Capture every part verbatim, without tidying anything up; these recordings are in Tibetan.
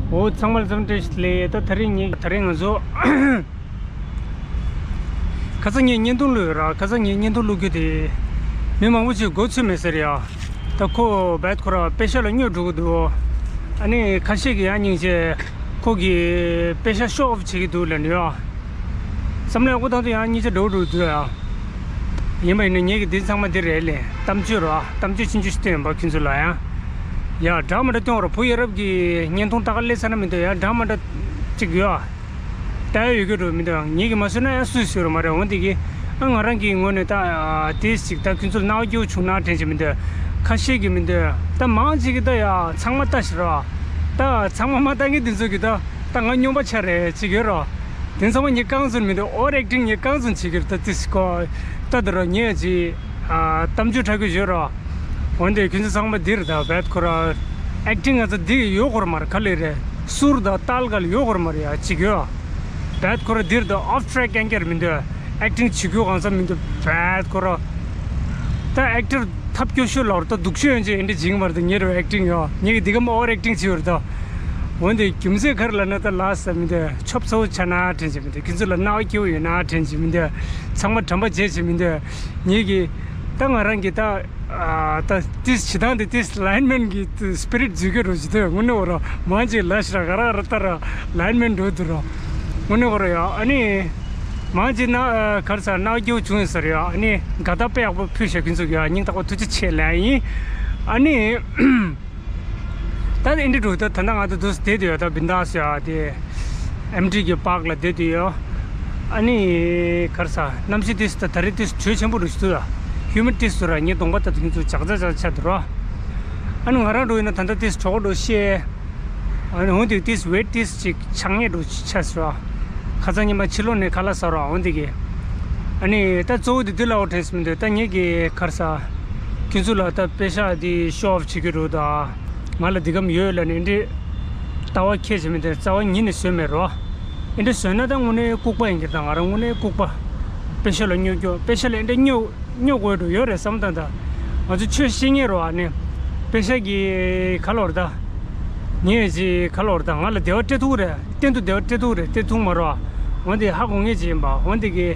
འོ་ཚང་མ་ལ་འཚམས་འདྲི་ཞིག་ལས། ད་དེ་རིང་ངས་དེ་རིང་ང་ཚོ་ཁ་སང་ངས་བརྙན་ཐུང་བླུགས་ཡོད་ར། ཁ་སང་ངས་བརྙན་ཐུང་བླུགས་རྒྱུ་དེ་མི་མང་པོ་ཞིག་མགོ་ཚོས་མེད་ཟེར་ཡ། ད་ཁོ་བད་ཁོ་ར་པེ་ཤ་ལ་སྨྱོ་འགྲོ་གི་འདུག་ཨ་ནི་ཁ་ཤས་ཀྱིས་ཡང་སྙིང་རྗེ་ཁོ་གིས་པེ་ཤ་ཤོ་ཨོཕ་བྱེད་ཀྱི་འདུག་ལབ་ནས་ཡ། བསམ་བློ་ཡག་པོ་བཏང་དུས་ཡང་སྙིང་རྗེ་འགྲོ་འགྲོ་འདུག་ཡ། ཡིན་པ་ཡིན་ན་ངེད་ཀྱི་འདི་ཚང་མ་འདི་རེད་ལས། གཏམ་བརྗོད་ར། གཏམ་བརྗོད་ཆུང་ཆུང་ཞིག་སྟོན་ཡིན་པ་ཁྱོད་ཚོ་ལ་ཡང་། ཡ་འདྲ་མི་འདྲ་སྟོན་རོགས། བུ་ཡ་རབས་ཀྱི་བརྙན་ཐུང་ལྟ་ག་སླེབས་ཚར་ན་མི་འདུག་ཡ། འདྲ་མི་འདྲ་ཅིག་ཡོད་ཨ། ལྟ་ཡ་ཡོད་ཀྱི་འགྲོ་མི་འདུག་ངེད་ཀྱིས་མ་བཟོས་ན་ཡང་སུས་བཟོས་རོགས་མ་རེད། འོན་ཏེ་གི་ཨ་ང་རང་གི་ངོས་ནས་ད་དེ་ཞིག་ད་ཁྱོད་ཚོ་ལ་རྣ་བ་སྐྱིད་པོ་བྱུང་ན་དྲན་གྱི་མི་འདུག་ཁ་ཤས་ཀྱིས་མི་འདུག་ད་མང་ཆེ་གིས་ད་ཡ་ཚང་མ་ལྟ་ཤི་རོགས། ད་ཚང་མ་མ་ལྟ་མཁན་དེ་ཚོ་གིས་ད་ད་ང་སྨྱོན་པ་ཆགས་རེད་ཅིག་ཡོད་རོགས། དེ་ཚང་མ་ངས་རྐང་བཙུགས་མི་འདུག་ཨོ་རེག་ཊིང་ངས་རྐང་བཙུགས་བྱེད་ཀྱི་རེད། ད་ཏིས་ཀོ་ལྟ་དུ་རོགས། ངས་ཅིག་ཨ་གཏམ་བརྗོད་ཁྲ་གུ་ཡོད་རོགས། འོན་ཏེ་ཁྱོད་ཚོ་ཚང་མ་འདིར་ད་བད་ཁོ་ར་ཨེག་ཊིང་ང་ཚོ་འདི་ཡོད་སྐོར་མར་ག་ལེ་རེད། སུར་ད་ཏལ་ག་ལ་ཡོད་སྐོར་མར་ཡ་ཅིག་ཡོད། བད་ཁོ་ར་འདིར་ད་ཨོཕ་ཊྲེག་ཨེང་ཀར་མི་འདུག་ཨེག་ཊིང་བྱེད་རྒྱུ་གང་ས་མི་འདུག་བད་ཁོ་ར་ད་ཨེག་ཊར་ཐབས་སྐྱོ་ཤོས་ལ་བར་ད་སྡུག་ཤོས་ཡོན་ཅེ་ཨེ་འདྲ་བྱིང་མར་ད་ཉེ་རུ་ཨེག་ཊིང་ཡོད། ཉེ་གི་འདི་ག་མ་ཨོ་ར་ཨེག་ཊིང་བྱེད་བར་ད། འོན་ཏེ་རྒྱུ་མཚན་ག་རེ་ལབ་ན་ད་ལགས་ས་མི་འདུག་ཆོབ་ཚ་བོ་ཆགས་ན་དྲན་བྱེད་མི་འདུག་ཁྱོད་ཚོ་ལ་རྣ་བ་སྐྱིད་པོ་ཡོད་ན་དྲན་བྱེད་མི་འདུག་ཚང་མ་དྲན་པ་བརྗེད་བྱེད་མི་འདུག་ངེད་ཀྱིས་ད་ང་རང་གིས་ད་ཨ་ད་ཏིས་བྱེད་སྟངས་དེ་ཏིས་ལའིན་མེན་གྱི་སི་པི་རིཊ་འཛུལ་གྱི་རོ་བྱེད་དོན་དངོས་གནས་འོ་ར་མང་ཆེ་ལ་ཤི་ར་ག་ར་ར་ལྟ་ར་ལའིན་མེན་འགྲོ་འདུག་རོ། དངོས་གནས་འོ་ར་ཡ། ཨ་ནི་མང་ཆེ་ན་ཨ་ག་རེ་ཟ་རྣ་བ་སྐྱིད་པོ་བྱུང་ཡོད་ས་རེད་ཡ། ཨ་ནི་དགའ་རྟགས་དཔེ་ཡག་པོ་ཕུལ་བཞག་ཁྱོད་ཚོ་གི་ཡ། སྙིང་ཐག་པ་ཐུགས་རྗེ་ཆེ་ལབ་ཡིན། ཨ་ནི། ད་ཨེ་འདྲ་འགྲོ་ད་ད་ལྟ་ང་ཚོ་འདུག་སེ་བསྡད་དུ་ཡོད། ད་བིན་དཱ་སི་ཡ་དེ་ཨེམ་ཊི་གི་པཱག་ལ་བསྡད་དུ་ཡོད། ཨ་ནི་ག་རེ་ཟ་གནམ་གཤིས་དེ་ད་ད་རེས་དེ་དྲོད་ཆེན་པོ་རུ་ཞིག་འདུག་ཡ། ཧིའུ་མིཌ་དེ་ཚོ་ར་ངའི་གདོང་པ་ད་དུང་ཚོ་ཇག་ཇག་ཇག་ཆགས་འདུག་ར། ཨ་ནི་ང་རང་འགྲོ་ཡིན་ན་ད་ལྟ་དེ་གྲོད་ཁོག་འགྲོ་ཤེས། ཨ་ནི་འོན་ཏེ་དེ་ཝེ་ཊི་དེ་ཅིག་ཆག་ཉེ་འགྲོ་ཆགས་སོ། ཁ་སང་ཉི་མ་ཕྱི་ལོགས་ནས་ཁ་ལག་ཟ་རོགས། འོན་ཏེ་གི་ཨ་ནི་ད་གཙོ་བོ་དེ་དུས་ལ་འོ་དྲན་སོང་མི་འདུག་ད་ངེད་ཀྱི་ག་རེ་ཟ་ཁྱོད་ཚོ་ལ་ད་པེ་ཤ་དེ་ཤོ་ཨོཕ་བྱེད་ཀྱི་རེད། ད་ང་ལ་འདི་གམ་ཡོད་ལབ་ནས་འདི་ལྟ་བ་ཁྱད་བྱེད་མི་འདུག་རྩ་བ་ཉིད་ནས་བཟོས་མེད་རོ། ཨེ་འདྲ་བཟོས་ན་ད་དངོས་གནས་ལྐུགས་པ་ཡིན་གྱི་རེད། ད་ང་རང་དངོས་གནས་ལྐུགས་པ། པེ་ཤ་ལ་སྨྱོ་སྐྱོ། པེ་ཤ་ལ་ཨེ་འདྲ་སྨྱོ་སྨྱོ་དགོས་འགྲོ་ཡོད་རེད་བསམ་ད། ད་ང་ཚོ་ཆོས་བཤད་མཁན་རོ། ཨ་ནི་པེ་ཤ་གི་ག་ལོར་ད། ངས་ཅི་ག་ལོར་ད། ང་ལ་བདེ་བ་སྤྲད་ཐུབ་རེད། གཏན་དུ་བདེ་བ་སྤྲད་ཐུབ་རེད། སྤྲད་ཐུབ་མ་རོ། འོན་ཏེ་ཧ་གོ་ངེས་ཅི་ཡིན་པ། འོན་ཏེ་གི་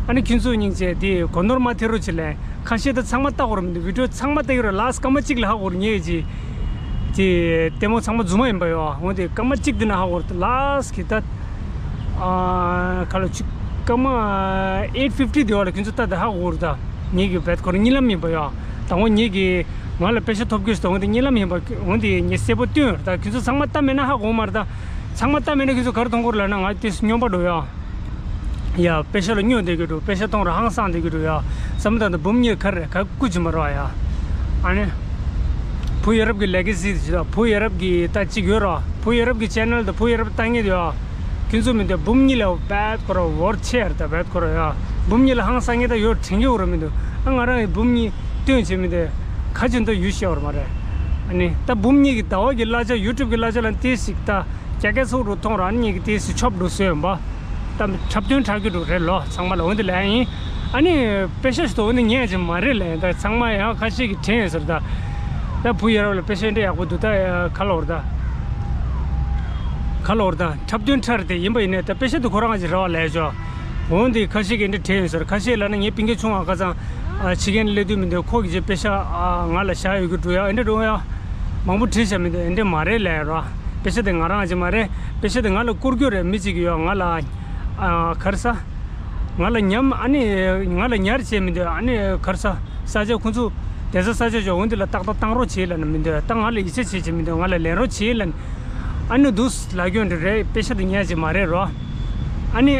ཨ་ནི་ཁྱོད་ཚོ་སྙིང་རྗེ་དེ་གོ་ནོར་མ་ཐེབས་རོགས་བྱེད་ལེ། ཁ་ཤས་ད་ཚང་མ་ལྟ་དགོས་རེད་མི་འདུག་བི་ཌི་ཡོ་ཚང་མ་ལྟ་གི་རེད། ལཱསི་སྐར་མ་གཅིག་ལ་ཧ་གོ་རེད། ངས་ཅི་དེ་ལྟད་མོ་ཚང་མ་རྫུན་མ་ཡིན་པ་ཡོ། འོན་ཏེ་སྐར་མ་གཅིག་དེ་ན་ཧ་གོ་རེད། ལཱསི་གི་ད་ཨ་ག་ལོ་གཅིག་སྐར་མ་ཨེཊ་ཕིབ་ཊི་དེ་བ་ལ་ཁྱོད་ཚོ་ལྟ་དེ་ཧ་གོ་རེད། ད་ངས་གི་བེད་ཁོ་རང་གཉིད་ལམ་ཡིན་པ་ཡོ། དང་པོ་ངས་གི་ང་ལ་པེ་ཤ་ཐོབ་རྒྱུ་ཞིག་ད། འོན་ཏེ་གཉིད་ལམ་ཡིན་པ། འོན་ཏེ་ངས་གསལ་པོ་སྟོན་རེད། ད་ཁྱོད་ཚོ་ཚང་མ་ལྟ་མེད་ན་ཧ་གོ་མ་རེད། ད་ཚང་མ་ལྟ་མེད་ན་ཁྱོད་ཚོ་ག་རེ་མཐོང་གི་རེད་ལབ་ན་ང་དེ་སྨྱོན་པ་འགྲོ་ཡོ། ཡ་པེ་ཤ་ལ་སྨྱོ་བསྡད་ཀྱི་འདུག་པེ་ཤ་གཏོང་ར་ཧང་སང་བསྡད་ཀྱི་འདུག་ཡ། བསམ་བློ་བཏང་དང་འབུམ་གཉིས་ག་རེ་ག་སྐུ་ཅི་མ་རོ་ཡ། ཨ་ནི་བུ་ཡ་རབས་ཀྱི་ལེ་ག་སི་དེ་ཅི་ད། བུ་ཡ་རབས་ཀྱི་ད་ཅིག་ཡོད་རོ། བུ་ཡ་རབས་ཀྱི་ཆེ་ནལ་དང་བུ་ཡ་རབས་ལྟ་མཁན་དེ་ཡ། ཁྱོད་ཚོ་མི་འདུག་འབུམ་གཉིས་ལ་བད་ཁོ་ར་འོར་ཆེ་ཡར་ད་བད་ཁོ་ར་ཡ། འབུམ་གཉིས་ལ་ཧང་སང་ངེས་ད་ཡོད་དྲན་གྱི་འོ་ར་མི་འདུག་ཨ་ང་རང་གི་འབུམ་གཉིས་སྟོན་བྱེད་མི་འདུག་ཁ་ཅིག་ད་ཡུལ་ཤེས་འོར་མ་རེད། ཨ་ནི་ད་འབུམ་གཉིས་ཀྱི་ཟླ་བ་གི་གླ་ཆ་ཡུ་ཊུབ་གི་གླ་ཆ་ལ་ཏེ་ཞིག་ད། རྒྱ་སྐད་ཚོགས་རུ་མཐོང་རང་གཉིས་ཀྱི་ཏི་སི་ཆོབ་འགྲོ་སྲོལ་ཡོད་པ། ད་འཁྲབ་སྟོན་འཁྲབ་རྒྱུ་འགྲོ་རེད་ལོ། ཚང་མ་ལ་འོན་ཏེ་ལན་ཡིན། ཨ་ནི་པེ་ཤ་ཞིག་ཏུ་འོན་ཏེ་ཉན་ཅིག་མ་རེད་ལན། ད་ཚང་མ་ཡང་ཁ་ཤས་ཀྱི་དྲན་ཡོད་ཟེར། ད་ད་བུ་ཡ་རབས་ལ་པེ་ཤ་འདྲ་ཡག་པོ་འདུག་ད་ཁ་ལོར་ད། ཁ་ལོར་ད་འཁྲབ་སྟོན་འཁྲབ་དེ་ཡིན་པ་ཡིན་ནས། ད་པེ་ཤ་དེ་ཁོ་རང་གི་རེ་བ་ལས་ཆོག་འོན་ཏེ་ཁ་ཤས་ཀྱི་འདྲ་དྲན་ཡོད་ཟེར། ཁ་ཤས་ལ་ན་ངའི་སྤུན་ཀྱག་ཆུང་བ་ཁ་ཚང་ཕྱི་རྒྱལ་སླེབས་དུས་མི་འདུག་ཁོ་གི་ཅེ་པེ་ཤ་ང་ལ་བཞག་ཡོད་ཀྱི་འགྲོ་ཡ། འདྲ་འགྲོ་ཡ། མང་པོ་བྲིས་བཞག་མི་འདུག་འདི་མ་རེད་ལབ་རོ། པེ་ཤ་དེ་ང་རང་ཅིག་མ་རེད། པེ་ཤ་དེ་ང་ལ་བསྐུར་རྒྱུ་རེད། མི་གཅིག་གིས་ཡོད་ང་ལ། ཨ་ག་རེ་ཟ། ང་ལ་ཉམས། ཨ་ནི་ང་ལ་ཉར་བྱས་མི་འདུག་ཨ་ནི་ག་རེ་ཟ། ས་ཆ་ཁོང་ཚོ་བསྡད་ས་ས་ཆ་ཅོག་འོན་དེ་ལ་ཏག་ཏག་བཏང་རོགས་བྱེད་ལབ་ན་མི་འདུག་ད་ང་ལ་ཡིད་ཆེས་བྱེད་ཅིག་མི་འདུག་ང་ལ་ལེན་རོགས་བྱེད་ལབ་ན། ཨ་ནི་འདུག་ལབ་རྒྱུ་འདི་རེད། པེ་ཤ་དེ་ཉར་ཅིག་མ་རེད་རོ། ཨ་ནི།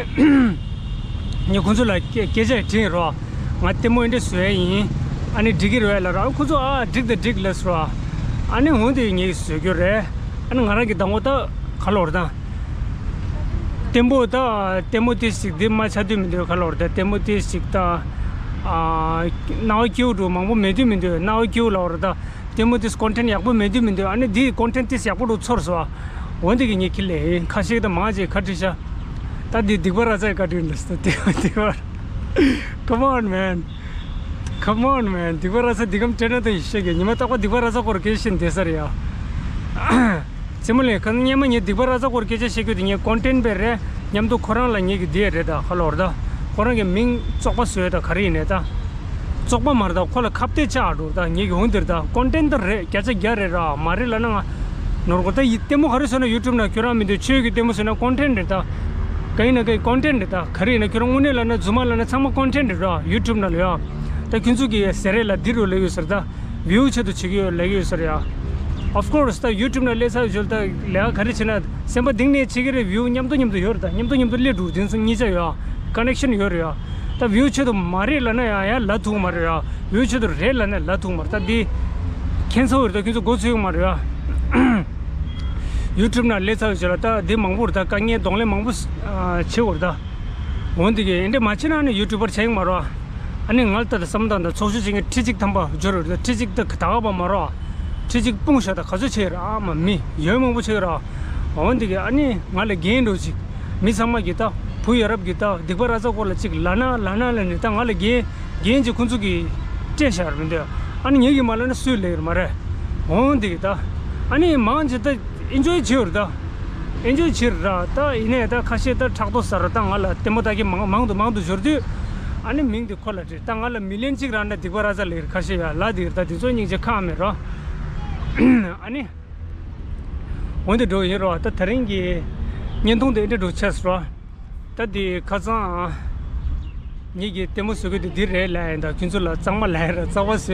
ངས་ཁོང་ཚོ་ལ་སྐད་སྐད་ཆ་དྲིས་རོགས། ང་ལྟད་མོ་འདི་འདྲ་བཟོ་ཡ་ཡིན། ཨ་ནི་འགྲིག་གི་རེད་ལབ་རོགས། ཁོང་ཚོ་ཨ་འགྲིག་དང་འགྲིག་ལབ་སོང་རོགས། ཨ་ནི་འོན་ཏེ་ངས་བཟོ་རྒྱུ་རེད། ཨ་ནི་ང་རང་གི་དང་པོ་ད་ག་ལོར་ད། ལྟད་མོ་ད་ལྟད་མོ་དེ་ཞིག་འདི་མ་ཆ་དུས་མི་འདུག་ག་ལོར་ད་ལྟད་མོ་དེ་ཞིག་ད། ཨ་རྣ་བ་སྐྱིད་པོ་འགྲོ་མང་པོ་མེད་དུས་མི་འདུག་རྣ་བ་སྐྱིད་པོ་ལབ་རོགས་ད། ལྟད་མོ་དེ་ཀོན་ཊེན་ཡག་པོ་མེད་དུས་མི་འདུག་ཨ་ནི་འདི་ཀོན་ཊེན་དེ་ཡག་པོ་འགྲོ་ཚོར་སོང་། འོན་ཏེ་གི་ངས་ཁྱི་ལས་ཁ་ཤས་ད་མང་ཆེ་ཁ་བྲིས་ཤག་ད་འདི་སྡིག་པ་ར་ཚ་ཡི་བཀའ་དྲིན་ལ་སོ། སྡིག་པ་སྡིག་པ། Come on man. Come on man. སྡིག་པ་ར་ཚ་འདི་གམ་སྤྲད་ན་ད་ཡིན་ཤག་གི་ཉི་མ་རྟག་པ་སྡིག་པ་ར་ཚ་སྐོར་སྐད་བཤད་བསྡད་ས་རེད་ཡ། སྲས་མོ་ལགས། ཁ་སང་སྔོན་མ་ངས་སྡིག་པ་ར་ཙ་སྐོར་སྐད་ཆ་བཤད་རྒྱུ་དེ་ངས་ཀོན་ཊེན་པས་རེད། མཉམ་དུ་ཁོ་རང་ལ་ངེད་ཀྱི་འདི་རེད་ད། ཁ་ལོར་ད། ཁོ་རང་གི་མིང་བཙོག་པ་བཟོས་ད། ག་རེ་ཡིན་ནས་ད། བཙོག་པ་མ་རེད་ད། ཁོ་ལ་ཁ་གཏད་བཅག་འགྲོ་ད། ངེད་ཀྱི་འོང་འདིར་ད། ཀོན་ཊེན་ད་རེད། བརྒྱ་ཆ་བརྒྱ་རེད་ར། མ་རེད་ལབ་ན་ང་ནོར་གོ་ད། ཡི་ལྟད་མོ་ག་རེ་བཟོས་ན་ཡུ་ཊུབ་ནང་ཁྱོད་རང་མི་འདོད། ཆོས་ཀྱི་ལྟད་མོ་བཟོས་ན་ཀོན་ཊེན་རེད་ད། ག་ཡིན་ན་ག་ཡིན། ཀོན་ཊེན་རེད་ད། ག་རེ་ཡིན་ན་ཁྱོད་རང་དངོས་གནས་ལབ་ན་རྫུན་མ་ལབ་ན་ཚང་མ་ཀོན་ཊེན་རེད་ར། ཡུ་ཊུབ་ནང་ལ་ཡ། ད་ཁྱོད་ཚོ་གི་ཟེར་རེད་ལ་འདི་རུ་ལབ་ཡོད་ཟེར་ད། བིའུ་ཆེད་དུ་བྱེད་ཀྱི་ཡོད་ལབ་ཀྱི་ཡོད་ས་རེད་ཡ། Of course ད་ཡུ་ཊུབ་ནང་སླེབས་ཚར་ཡོད་ད། ལས་ཀ་ག་རེ་བྱེད་ན་སེམས་པ་གཏིང་ནས་བྱེད་ཀྱི་རེད། བིའུ་མཉམ་དུ་མཉམ་དུ་ཡོད་རེད་ད། མཉམ་དུ་མཉམ་དུ་སླེབས་འགྲོ། དེ་ཚོ་གཉིས་ཆ་ཡོད་ཡ། ཀ་ནེག་ཤན་ཡོད་རེད་ཡ། ད་བིའུ་ཆེད་དུ་མ་རེད་ལབ་ན་ཡང་ཡང་ལབ་ཐུབ་མ་རེད་ཡ། བིའུ་ཆེད་དུ་རེད་ལབ་ན་ལབ་ཐུབ་མ་རེད་ད། འདི་ཁྱད་མཚར་བོ་རེད་ད། ཁྱོད་ཚོ་མགོ་ཚོས་ཡོང་མ་རེད་ཡ། ཡུ་ཊུབ་ནང་སླེབས་ཚར་ཡོད་ལ་ད་འདི་མང་པོ་རེད་ད། དཀའ་ངལ་གདོང་ལེན་མང་པོ་བྱེད་དགོས་རེད་ད། འོན་ཏེ་གི་འདི་འདྲ་མ་བྱེད་ན་ནི་ཡུ་ཊུབ་པར་བྱེད་ཡོང་མ་རེད་ཡ། ཨ་ནི་ང་ལ་ལྟ་དང་བསམ་བློ་བཏང་དང་ཚོགས་ཞུགས་བྱེད་མཁན་ཁྲི་གཅིག་ཐམ་པ་འབྱོར་རེད། ཁྲི་གཅིག་ད་ད་ག་པ་མ་རོ། ཁྲི་གཅིག་སྤུངས་བཞག་ད་ག་ཚོད་བྱས་ར། ཨ་མ་མི་ཡོད་མང་པོ་བྱས་ར། འོན་ཏེ་གི་ཨ་ནི་ང་ལ་འགན་འགྲོ་ཅིག་མི་ཚང་མ་གི་ད་བུ་ཡ་རབས་གི་ད་སྡིག་པ་ར་ཙ་སྐོར་ལ་ཅིག་ལབ་ན་ལབ་ན་ལབ་ནི་ད་ང་ལ་འགན་འགན་ཅིག་ཁོང་ཚོ་གི་སྤྲད་བཞག་ར་མི་འདོད། ཨ་ནི་ངེད་ཀྱི་མ་ལབ་ན་སུས་ལབ་ཡོད་མ་རེད། འོན་ཏེ་གི་ད་ཨ་ནི་མང་ཆེ་ད་ཨེན་ཇོའི་བྱེད་ཡོད་ར་ད། ཨེན་ཇོའི་བྱེད་ར་ད། ཡིན་ནའི་ད་ཁ་ཤས་ད་ཕྲག་དོག་ཟ་ར་ད། ང་ལ་ལྟད་མོ་ལྟ་མཁན་མང་མང་དུ་མང་དུ་འབྱོར་དུས་ཨ་ནི་མིང་དེ་ཁོ་ལ་དྲིས་ད། ང་ལ་མི་ལན་གཅིག་རག་ན་སྡིག་པ་ར་ཙ་ལབ་ཡོད་ར། ཁ་ཤས་ཡ་ལབ་དེ་ཡོད་ར་ད། དེ་ཚོ་སྙིང་རྗེ་ཁག་མེད་རོ། ཨ་ནི་འོན་ཏེ་འགྲོ་ཡིན་རོ། ད་དེ་རིང་གི་བརྙན་ཐུང་དེ་འདྲ་འགྲོ་ཆགས་སོང་རོ། ད་དེ་ཁ་སང་ངེད་ཀྱི་ལྟད་མོ་བཟོ་གི་དེ་འདི་རེད་ལབ་ཡིན་ད། ཁྱོད་ཚོ་ལ་གཙང་མ་ལབ་ཡིན་ར། གཙང་མ་བཟོས་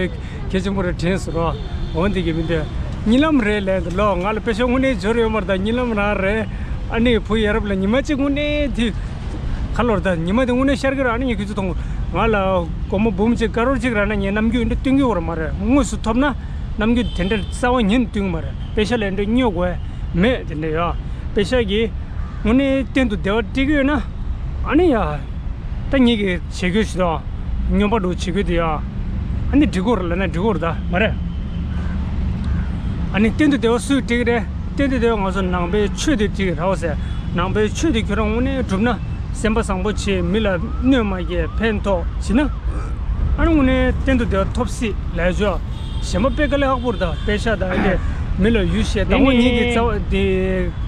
གལ་ཆེན་པོ་རེད་དྲན་སོང་རོ། འོན་ཏེ་གི་མི་འདོད། གཉིད་ལམ་རེད་ལབ་ཡིན་ད་ལོ། ང་ལ་པེ་ཤ་དངོས་གནས་འབྱོར་ཡོད་མ་རེད་ད། གཉིད་ལམ་རང་རེད། ཨ་ནི་བུ་ཡ་རབས་ལ་ཉི་མ་གཅིག་དངོས་གནས་དེ་ག་ལོར་ད་ཉི་མ་དེ་དངོས་གནས་ཤར་གི་ར། ཨ་ནི་ངས་ཁྱོད་ཚོ་མཐོང་། ང་ལ་སྒོར་མོ་འབུམ་གཅིག་ཀ་རོར་གཅིག་རག་ན་ངས་ནམ་རྒྱུན་འདི་སྟོན་གི་ཡོད་ར་མ་རེད། དངོས་སུ་ཐོབ་ན་ནམ་རྒྱུན་དེ་འདྲ་རྩ་བ་ཉིད་ནས་སྟོན་གི་མ་རེད། པེ་ཤ་ལ་འདྲ་སྨྱོ་དགོས་མེད་དེ་འདྲ་ཡོད། པེ་ཤ་གིས་དངོས་གནས་གཏན་དུ་བདེ་བ་སྤྲད་ཀྱི་ཡོད་ན། ཨ་ནི་ཡ། ད་ངེད་ཀྱི་བྱེད་དགོས་ཞིག་དང་། སྨྱོན་པ་འདྲ་བྱེད་དགོས་དེ་ཡ། ཨ་ནི་འགྲིག་གོ་ར་ལབ་ན་འགྲིག་གོ་ར་ད་མ་རེད། ཨ་ནི་གཏན་དུ་བདེ་བ་སུས་སྤྲད་ཀྱི་རེད། གཏན་དུ་བདེ་བ་ང་ཚོ་ནང་པའི་ཆོས་དེ་སྤྲད་ཀྱི་རེད་བ་ཟེར། ནང་པའི་ཆོས་དེ་ཁྱོད་རང་དངོས་གནས་བསྒྲུབ་ན། སེམས་པ་བཟང་པོ་བྱེད། མི་ལ་གནོད་མ་སྐྱེལ། ཕན་ཐོགས་བྱེད་ན། ཨ་ནི་དངོས་གནས་གཏན་དུ་བདེ་བ་ཐོབ་སྲིད་ལབ་ཆོག་གཞན་པ་དཔེ་དཀའ་ལས་ཁག་པོ་རེད་ད། པེ་ཤ་དང་ཨེ་དེ་མི་ལ་ཡུལ་བཤད་དང་། འོ་ངེད་ཀྱི་རྩ་བ་དེ་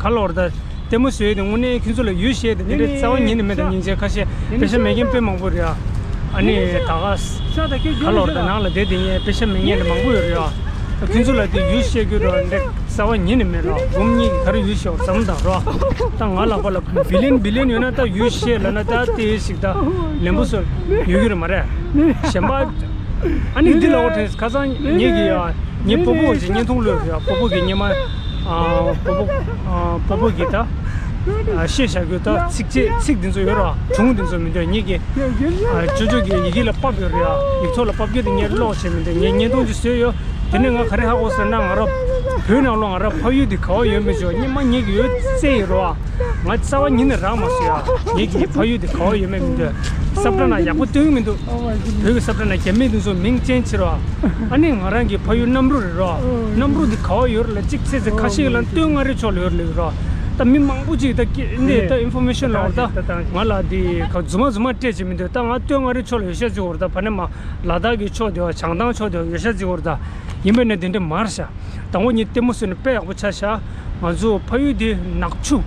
ག་ལོར་ད། ལྟད་མོ་བཟོས་དེ་དངོས་གནས་ཁྱོད་ཚོ་ལ་ཡུལ་བཤད་དེ་འདི་འདྲའི་རྩ་བ་ཉིད་ནས་མེད་ད། སྙིང་རྗེ་ཁ་ཤས་པེ་ཤ་མེད་མཁན་དཔེ་མང་པོ་རེད་ཨ། ཨ་ནི་ད་ག་ག་ལོར་ད་ནང་ལ་བསྡད་དེ་ངས་པེ་ཤ་མེད་མཁན་དེ་མང་པོ་ཡོད་རེད་ཨ། ད་ཁྱོད་ཚོ་ལ་དེ་ཡུལ་བཤད་རྒྱུ་རོ་འདྲ་རྩ་བ་ཉིད་ནས་མེད་རོ། འབུམ་གཉིས་ཀྱི་ག་རེ་ཡུལ་བཤད་བསམ་དང་རོ། ད་ང་ལག་པ་ལ་བི་ལིན་བི་ལིན་ཡོད་ན་ད་ཡུལ་བཤད་ལབ་ན་ད་དེ་ཞིག་ད་ལན་པོ་སོ་ཡོད་རྒྱུ་རེད་མ་རེད། གཞན་པ། ཨ་ནི་འདི་ལ་འོ་དྲན་ཁ་སང་ངེད་ཀྱི་ཡ། ངའི་སྤོ་བོ་ཞིག་བརྙན་ཐུང་བླུགས་ཡོད་ཡ། སྤོ་བོ་གི་སྔོན་མ། ཨ། སྤོ་བོ། ཨ། སྤོ་བོ་གི་ད། ཨ། བཤད་བཞག་རྒྱུ་ད་ཚིགས་བཅད་ཚིག་འདི་ཚོ་ཡོད་ར། སྒྲུང་འདི་ཚོ་མི་འདོད་ངེད་ཀྱི། ཨ། ཅོ་ཅོ་གི་ཡི་གེ་ལ་ཕབ་ཡོད་རེད་ཡ། ཡིག་ཐོག་ལ་ཕབ་རྒྱུ་དེ་ངས་ཀློག་བྱས་མི་འདོད། ངས་བརྙན་ཐུང་ཅིག་བཟོས་ཡོད། དེ་ནས་ང་ག་རེ་ཧ་གོ་ཟེར་ན་ང་ར་བོད་ནང་ལོགས་ང་ར་ཕ་ཡུལ་འདི་ག་བ་ཡོད་མེད་ཅོ་སྔོན་མ་ངེད་ཀྱི་ཡོད་ཚད་ཡིན་རོ། ང་རྩ་བ་ཉིད་ནས་རག་མ་སོང་ཡ། ངེད་ཀྱི་ཕ་ཡུལ་འདི་ག་བ་ཡོད་མེད་མི་འདོད། ས་བཀྲ་ནང་ཡག་པོ་སྟོན་གྱི་མི་འདུག་བོད་ཀྱི་ས་བཀྲ་ནང་རྒྱ་མི་འདི་ཚོ་མིང་ཅན་ཕྱིར་བ། ཨ་ནི་ང་རང་གི་ཕ་ཡུལ་གནམ་རུ་རེད་རོ། གནམ་རུ་འདི་ག་བ་ཡོད་རེད་ལ་གཅིག་ཚེ་ཚེ་ཁ་ཤས་ལ་སྟོད་མངའ་རིས་ཕྱོགས་ལ་ཡོད་རེད་ལབ་རོ། ད་མི་མང་པོ་ཅིག་ད་ཀི་འདི་ད་ཨིན་ཕོར་མེ་ཤོན་ལ་འོ་ད་ང་ལ་འདི་ག་རྫུན་མ་རྫུན་མ་སྤྲད་ཅིག་མི་འདོད། ད་ང་སྟོད་མངའ་རིས་ཕྱོགས་ལ་ཡོད་ཤ་ཅིག་འོ་ད་ཕ་ནས་མ་ལ་དྭགས་ཀྱི་ཕྱོགས་དེ་བ་བྱང་ཐང་ཕྱོགས་དེ་བ་ཡོད་ཤ་ཅིག་འོ་ད། ཡིན་པས་ན་དེ་འདྲ་མར་བཞག་དང་པོ་ཉིད་ལྟད་མོ་བཟོས་ནས་དཔེ་ཡག་པོ་ཆ་བཞག་ང་ཚོ་ཕ་ཡུལ་དེ་ནག་ཆུ།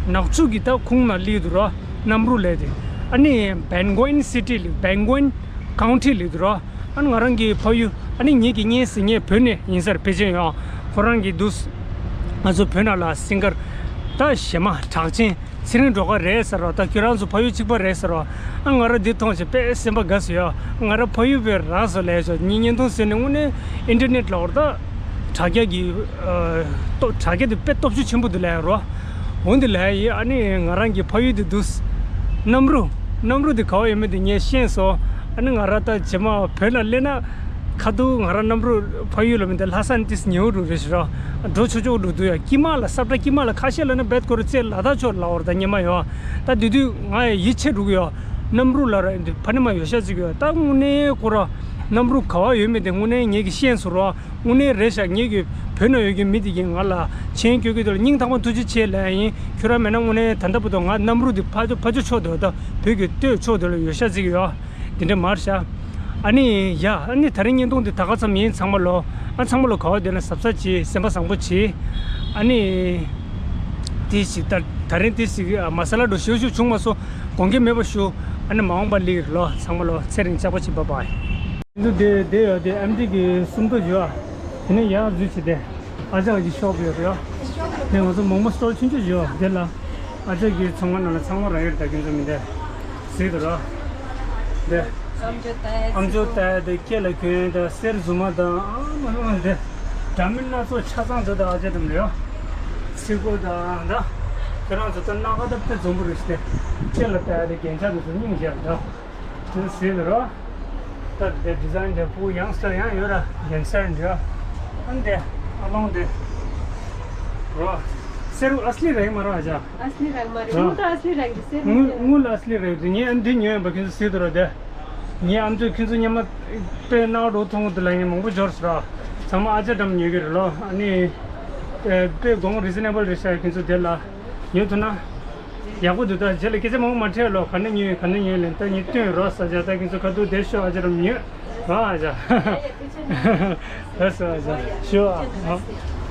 ནག་ཆུ་གི་ད་ཁོངས་ནང་སླེབས་འདུག་ར། གནམ་རུ་ལབ་དེ། ཨ་ནི་བན་གོན་སི་ཊི་ལབ། བན་གོན་ཀའུན་ཊི་ལབ་འདུག་ར། ཨ་ནི་ང་རང་གི་ཕ་ཡུལ། ཨ་ནི་ངེད་ཀྱི་གཉེན་ཟེར་མཁན་བོད་ནས་ཡིན་ས་རེད། ཕལ་ཆེར་ཡང་ཁོ་རང་གི་འདུག་ང་ཚོ་བོད་ནང་ལ་སིང་གར་ད་གཞས་མ་གྲགས་ཅན། ཚེ་རིང་སྒྲོལ་དཀར་རེད་ཟེར་རོ། ད་ཁྱོད་རང་ཚོ་ཕ་ཡུལ་གཅིག་པ་རེད་ཟེར་རོ། ཨ་ང་ར་འདི་མཐོང་བྱས་དཔེ་སེམས་པ་དགའ་སོང་ཡ། ང་ར་ཕ་ཡུལ་དཔེ་རག་སོང་ལབ་ཆོག་ངས་བརྙན་ཐུང་བཟོས་ནས་དངོས་གནས་ཨིན་ཊར་ནེཊ་ལ་འོར་ད་དྲ་རྒྱ་གི་ཨ་སྟོབས། དྲ་རྒྱ་དེ་དཔེ་སྟོབས་ཤུགས་ཆེན་པོ་འདུག་ལབ་རོ། འོ་འདི་ལབ་ཡིན། ཨ་ནི་ང་རང་གི་ཕ་ཡུལ་དེ་འདུག་གནམ་རུ། གནམ་རུ་དེ་ག་བ་ཡོད་མེད་དེ་ངས་ཤེས་སོང་། ཨ་ནི་ང་ར་ད་རྗེས་མ་བོད་ལ་སླེབས་ན། ཁ་ཐུག་ང་རང་གནམ་རུ་ཕ་ཡུལ་ལ་མི་འདུག་ལྷ་ས་ནས་ཏིས་ཉེ་བོ་འགྲོ་རེད་ཤི་རོ། འགྲོ་ཆོག་ཆོག་འགྲོ་འདུག་ཡ། དཀྱིལ་མ་ལ་ས་བཀྲ་དཀྱིལ་མ་ལ་ཁ་ཤས་ལ་ན་བེད་ཀོ་ར་རྩེ་ལ་ད་ཆོག་ལ་འོར་ད་ཉེ་མ་ཡོད། ད་དེ་དུས་ང་ཡི་ཡིད་ཆེས་འགྲོ་གི་ཡོད། གནམ་རུ་ལ་ར་འདི་ཕ་ནི་མ་ཡོད་ཤ་ཅིག་ཡོད། ད་དངོས་གནས་ཁོ་ར་གནམ་རུ་ག་བ་ཡོད་མེད་དེ་དངོས་གནས་ངེད་ཀྱི་ཤེས་སོང་རོ། དངོས་གནས་རེད་ཤག་ངེད་ཀྱི་བོད་ན་ཡོད་ཀྱི་མི་དེ་གིས་ང་ལ་མཆན་སྐྱོད་ཀྱི་འདུག་ལ། སྙིང་ཐག་པ་ཐུགས་རྗེ་ཆེ་ལབ་ཡིན། ཁྱོད་རང་མེད་ན་དངོས་གནས་ད་ལྟ་བར་དུ་ང་གནམ་རུ་འདི་ཕ་ཕ་ཕ་ཕྱོགས་ཆོག་འདུག་ད་བོད་ཀྱི་སྟོད་ཕྱོགས་དེ་ལ་ཡོད་ཤ་ཅིག་ཡོད། དེ་འདྲ་མར་བཞག་ཨ་ནི་ཡ། ཨ་ནི་ད་རིང་བརྙན་ཐུང་འདི་ད་ག་ཙམ་ཡིན། ཚང་མ་ལོ། ཨ་ཚང་མ་ལོ་ག་བ་བསྡད་ན་གཟབ་གཟབ་བྱེད། སེམས་པ་བཟང་པོ་བྱེད། ཨ་ནི་ དེ་ཞིག་ད་ད་རིང་དེ་ཞིག་མ་ས་ལ་འགྲོ་ཞེ་པོ་ཞིག་བྱུང་མ་སོང་། དགོངས་འགལ་མེད་པ་ཞུ། ཨ་ནི་མ་འོངས་པ་ལེགས་ལོ། ཚང་མ་ལོ་ཚེ་རིང་ཅག་པོ་བྱེད་པ་བའི། འདི་དེ་དེ་ཡོད་དེ་ཨེམ་ཌི་གི་སུམ་མདོ་ཡོད། དེ་ནས་ཡར་འཛུལ་བྱས་ཏེ་ཨ་ཅག་གི་ཤོག་ཡོད་རེད། དེ་ང་ཚོ་མོག་མོག་སི་ཊོལ་ཆུང་ཆུང་ཡོད་དེ་ལ། ཨ་ཅག་གི་ཚོང་ཁང་ནང་ལ་ཚང་མ་རག་ཡོད་རེད། ད་ཁྱོད་ཚོ་མི་འདས་གཟིགས་དང་རོ། དེ་ཨམ་ཅོག་ལྟ་ཡ་དེ་སྐེ་ལ་གྱོན་ཡ་དང་གསེར་མཛུབ་མོ་དང་ཨ་མ་ལོ་དེ་འདྲ་མིན་སྣ་ཚོགས་ཆ་ཚང་འདི་དང་ཨ་ཅག་འགྲམ་ལ་ཡོད། ཚིག་གུ་དང་ད་ཁྱེད་རང་ཚོ་ད་སྣ་ཁ་བཏབ་སྟེ་འཛོམས་པོ་རེད་ཟེར་ཏེ། སྐེ་ལ་བལྟ་ཡ་དེ་རྒྱན་ཆ་དེ་ཚོ་སྙིང་རྗེ་རེད་ད། དེ་ཟེར་རོ། ད་དེ་ཌི་ཛའིན་དེ་ཕུ་ཡང་སི་ཊར་ཡང་ཡོད་ར། རྒྱན་སེར་འདི་ར། ཨ་ནི་དེ་ཨ་ལོང་དེ་རོ། གསེར་ཨ་སི་ལི་རེད་མ་རོ་ཨ་ཅག། ཨ་སི་ལི་རང་མ་རེད། རོ། དངུལ་ད་ཨ་སི་ལི་རང་གི་གསེར་དངུལ་དངུལ་ཨ་སི་ལི་རེད་དེ། ངས་ཨ་ནི་དེ་ཉོས་ཡིན་པ་ཁྱོད་ཚོ་གཟིགས་དང་རོ་དེ། ངས་ཨ་མཆོག་ཁྱོད་ཚོ་སྔོན་མ་དཔེ་སྣང་བ་འགྲོ་ཐུང་དེ་ལ་ངས་མང་པོ་འབྱོར་སོང་ར། ཚང་མ་ཨ་ཅག་འགྲམ་ཉོས་ཀྱི་རེད་ལོ། ཨ་ནི་དཔེ་དགོངས་རི་ཛི་ནེ་བལ་རེད་ཤག་ཁྱོད་ཚོ་དེ་ལ་ཉོས་ཐུབ་ན་ཡག་པོ་འདུག་ད་རྗེས་ལ་སྐད་ཆ་མང་པོ་མ་འཕྲད་ལོ། ག་ནས་ཉོས་ག་ནས་ཉོས་ལན་ད་ངས་སྟོན་རོགས་ཟེར་བྱས། ད་ཁྱོད་ཚོ་ཁ་ཐུག་བསྡད་ཤོག་ཨ་ཅག་འགྲམ་ཉོས་རོགས་ཨ་ཅག། ལགས་སོ་ཨ་ཅག་ཞུ་ཨ།